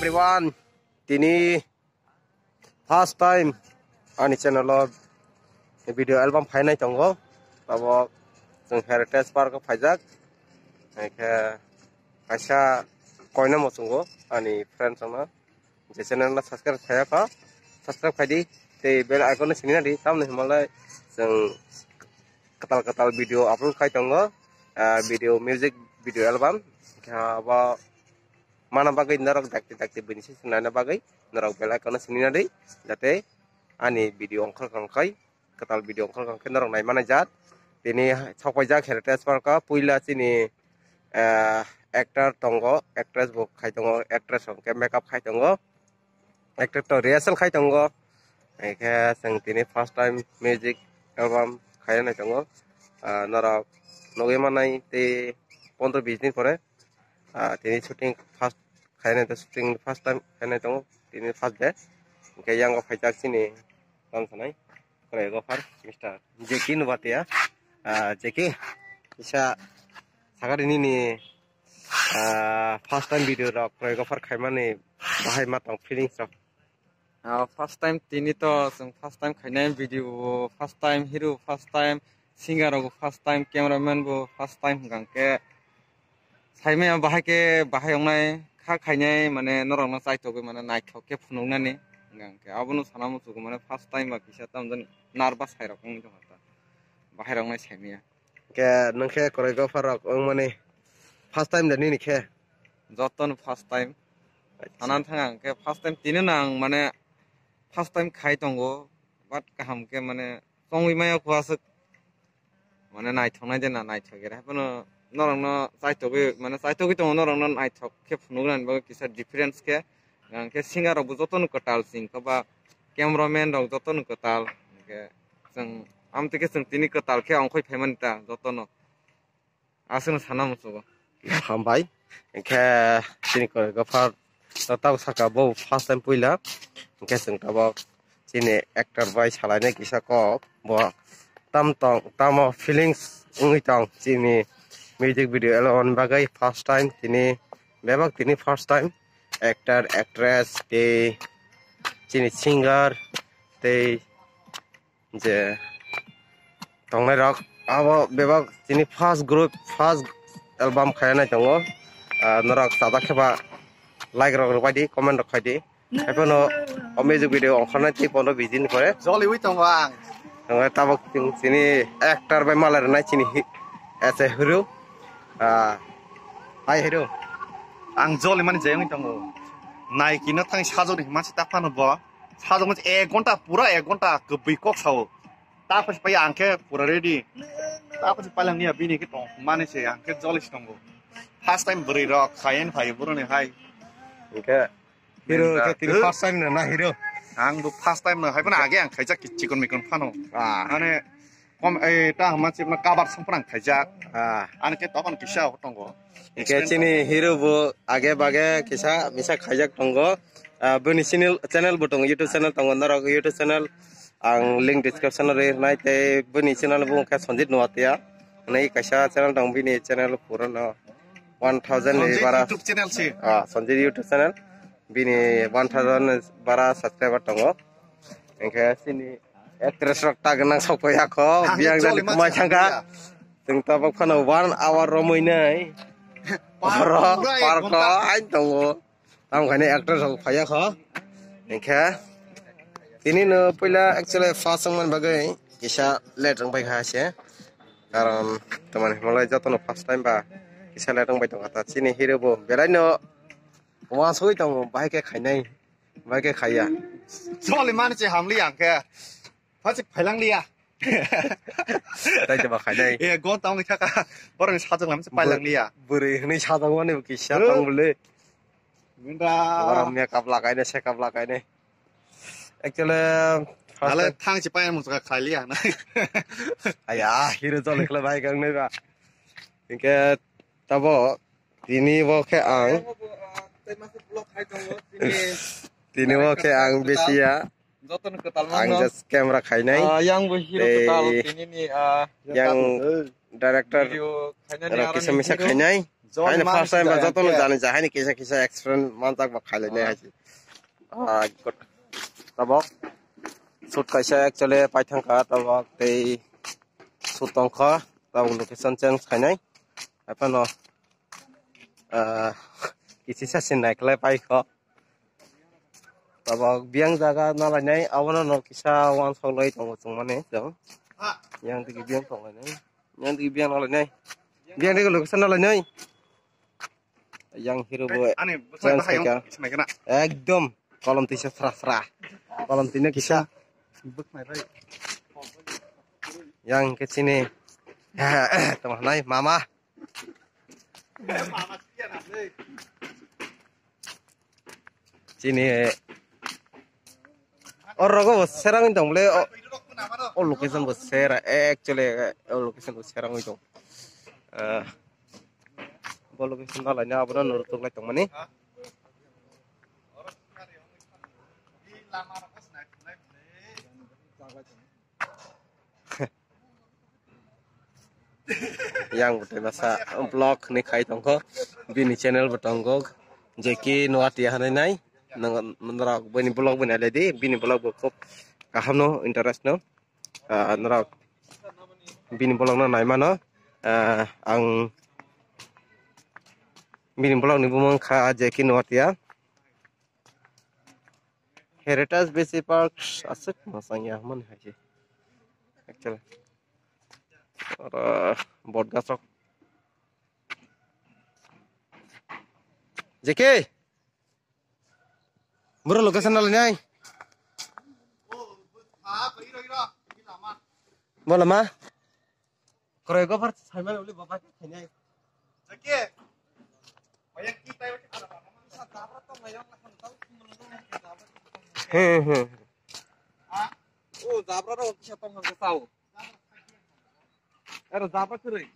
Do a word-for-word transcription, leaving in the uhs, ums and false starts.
Everyone, tini first time ani channel o video album phainai tongo. Abo chwng Heritage Park o phaijak. Haikhe kaisa koina muchungo ani friends rokno. Je channel no subscribe khaya kho, subscribe khai di. Tei bell icon no sini na di. Tamni himalai chwng kwtal kwtal video upload khai tongo. Ah, video, music video album. Khe abo mana bagwi norok dakti dakti bini se naina bagwi norok bell icon no sini na di. Jate ani video ongkhor kang khai, kwtal video ongkhor kang khe norok nai manai jat. Tini sok paijak Heritage Park o puila chini, ah, actor tongo, actress bo khai tongo, actress hwnkhe makeup khai tongo, actor to rehearsal khai tongo. Haikhe chwng tini first time music album khai nai tongo. Ah, norok nugwi manai tei pondro bis din pore, ah, tini shooting first khai nai tongo, shooting first time khai nai tongo, tini first day. Hinkhe yango phaijak chini tong sanai. Choreographer Mister Jackie Nubatia. Ah, Jackie, kisa sakari nini, ah, first time video rok choreographer khaimani bahai ma tong feelings rok? Ah, first time tini to chwng first time khainai video, first time hero, first time singer rok, first time cameraman bo, first time hwnkhe Saimaya bahai khe bahai wngnai kha khainai, mane norokno chaitogwi mane naithok khe phunuknani. Hwnkhe abono sana muchungo mane first time ba kisa tamo jani nervous hai rok wngwi tongkha ta. Bahai rok nai saimaya. Khe nwng khe choreographer rok wngmani first time da nini khe? Jotono first time. Acha. Sanan thang ang khe first time tini no ang mane first time khai tongo, but kaham khe mane chongwi maya kho aswk. Mane naithok nai de na naithok era. Haiphano norokno chaitogwi, mane chaitogwi tongo, norokno naithok khe phunuknani bagwi kisa difference khe. Hwnkhe singer rokbo jotono kwtal chwng khe ba cameraman rok jotono kwtal. Hwnkhe chwng amtwi khe chwng tini kwtal khe ongkhoi phaimani ta jotono. Aswkno sana muchungo. Hambai. Hwnkhe chini choreographer to tabuk saka bo first time puila. Hwnkhe chwng tabuk chini actor bai salainai kisa kok. Bo tam tong, tamo feelings wngwi tong chini music video album bagwi first time tini, bebak tini first time actor, actress tei chini singer tei je tongnai rok abo bebak tini first group, first album khainai tongo. Ah, norok chajak khe ba like rok rwbai di, comment rok khai di. Haiphano o music video ongkhornai tei pondro bis din ni pore. Joliwi tongo ang. Tongo tabuk chini actor bai malai rwnai chini hi-, as a hero. Ah, hai hero. Ang joli mani jayongwi tongo. Nike no thang sajoni mansi ta phano bo. Sajok mansi ek ghonta, pura ek ghonta kwbwi kok sao. Ta khos pai ang khe pura ready. Ta khos pai lang niya bini khe tong mani se ang khe joli si tongo. First time bwrwi rok khayen phai boro ni hai. Hingkhe hero khe tini first time no na hero. Ang bo first time no hai phano age ang khaijak chikon mikon phano. Ah. Mane kom, eh, ta hama chipna kabar song phano ang khaijak. Ah. Ani khe tokon kisa tongo. Hingkhe chini hero bo age bage kisa misa khaijak tongo. Ah, bini channel, channel bo tongo, YouTube channel tongo, norok YouTube channel ang link description o rwnai tei bini channel bo wngkha Sanjit Noatia. Hwnwi kaisa channel tong, bini channel purano one thousand ni Sanjit bara. YouTube channel se. Ah, Sanjit YouTube channel. Bini one thousand bara subscriber tongo. Hingkhe chini actress rok ta gwnang sokpaiya kho. Ang biyang jani jolima kumai thangkha. Chwng tabuk phano one hour romwi nai. Park oro, pura ek park ghonta. Hai tongo. Tamo khaina actor rok phaiya kho. Hingkhe tini no puila actually first wngmani bagwi kisa late wngpai kha se. Karon tamani hwnlai jotono first time ba kisa late wngpai tongkha ta. Chini hero bo belai no uansugwi tongo, bahai khe khainai, bahai khe khaiya. Joli mani se hamli ang khe. Phasik phailang liya. Tai te ba khainai. E, gon tamo kha ka. Borok ni sajak lam se pailang liya. Bwrwi hwnwi sajak mani bo kisa tong bwle. Minda. Borok makeup lagai ne, makeup lagai ne. Actually, first ale time thang si pai mo ka khai liya na. Aya, hero jol khle bai gang nai ba. Hingke tabo tini bo khe ang. Tini bo khe ang besiya. Jotono kwtal ang mano. Just camera khainai. Ah, yang bo hero tei kwtal tini ni, ah, yang director video khainani rok aro kisa ni misa hero. Khainai. Haini first time ba jotono jani ja haini kisa kisa experience manjak ba khailai nai haisi. Ah, good. Tabok. Shoot kaisa actually paithangkha tabok tei shoot tongkha tabok location change khainai. Aphano, ah, kisi sasin naikhlai paikho. Tabok biyang jaga nalainai, abono no kisa uansuk lai tongo chwng mani chwng. Yang tigi biyang tong lainai. Yang tigi biyang nalainai. Biyang tigi location nalainai. Yang hero bo Ani bwkhwnai chance bahai khaika. Sinaikana. Ekdom kolom tisa sra sra. Kolom tino kisa. Bwkhwnai bai. Yang ke sini. Tong nai mama. Chini orogo bo serang tong le o location bo sera actually o location bo serang tong. Bo location na laina abono nuru tuk lai tong mani. Yang bwtwi masa vlog ni khai tongkho, bini channel bo tongo, J K Noatia hinwi nai. Nang, norok bini vlog bo nailai di, bini vlog bo khub kaham no, interest no. Ah, norok bini vlog no nai mano. Ah, ang bini vlog ni bumung kha J K Noatia. Heritage Base Park aswk mwchang ya hwnmani hai se. Actually. Oro bot gasok. J K. Bro location na lainai. Bola ma. Koroi gopar saimano uli baba ke khainai. Jake. Bayang ki tai wati kada baba. He he. Ha? O jabra ro kisa tong hangke sao. Ero jabra kere.